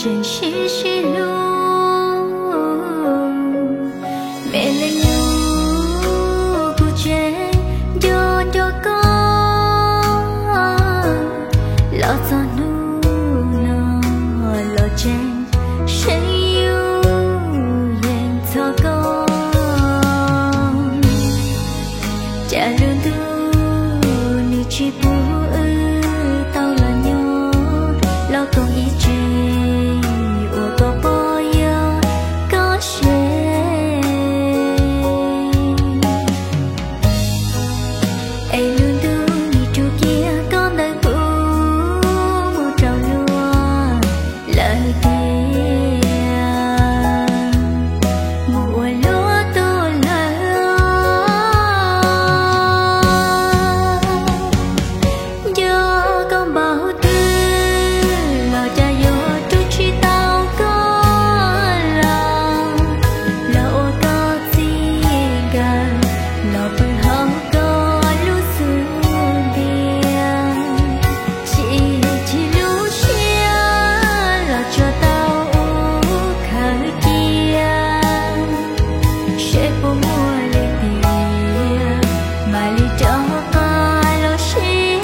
tseem sib sib hlub. Me leej nus, kuv tseem nco nco koj, los txog hnub no los tseem seev yus yeej txog koj. Cas lub ntuj nws tsis pub wb tau los nyob, los koom ib tse uas koj pom yog koj se. Es lub ntuj nws rub kiag koj ntawm kuv mus rau luag lawm tiag, mus ua luag tus lawm. Nco koj npaum twg los cas yuav rub tsis tau koj los, los ua koj txij nkawm, los pw hauv koj lub xub ntiag. Chim chim lub siab los tsuas tau ua khawv cia, seb puas muaj li tiag, mam li rov qab los sib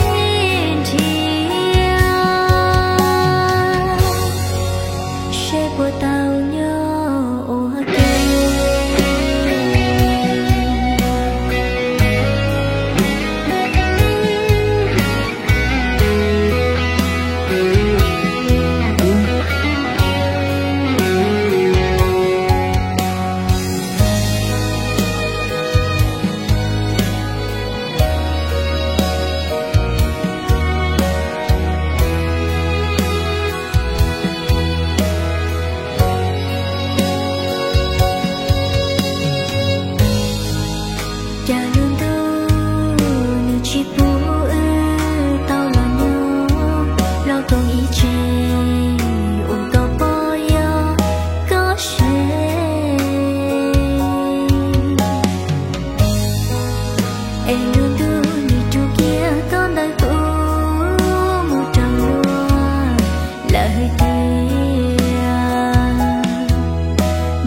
nrhiav, seb puas tau nyob ua ke. Cas lub ntuj nws tsis pub wb tau los nyob, los koom ib tse uas koj pom yog koj se. Es lub ntuj nws rub kiag koj ntawm kuv mus rau luag lawm tiag,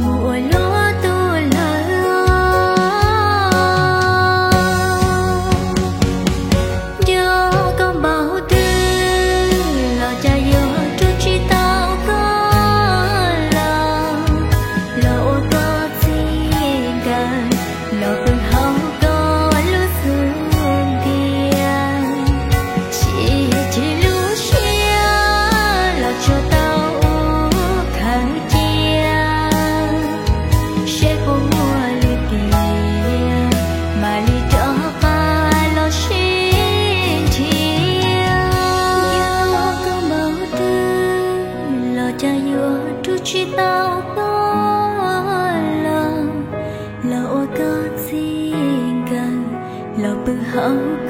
mus ua luag tus lawm. Nco koj npaum twg los cas yuav rub tsis tau koj los, los ua koj txij nkawm, los pw hauv koj lub xub ntiag. Chim chim lub siab los tsuas tau ua khawv cia, seb puas muaj li tiag, mam li rov qab los sib nrhiav. Nco koj npaum twg los cas yuav rub tsis tau koj los, los ua koj txij nkawm, los pw hauv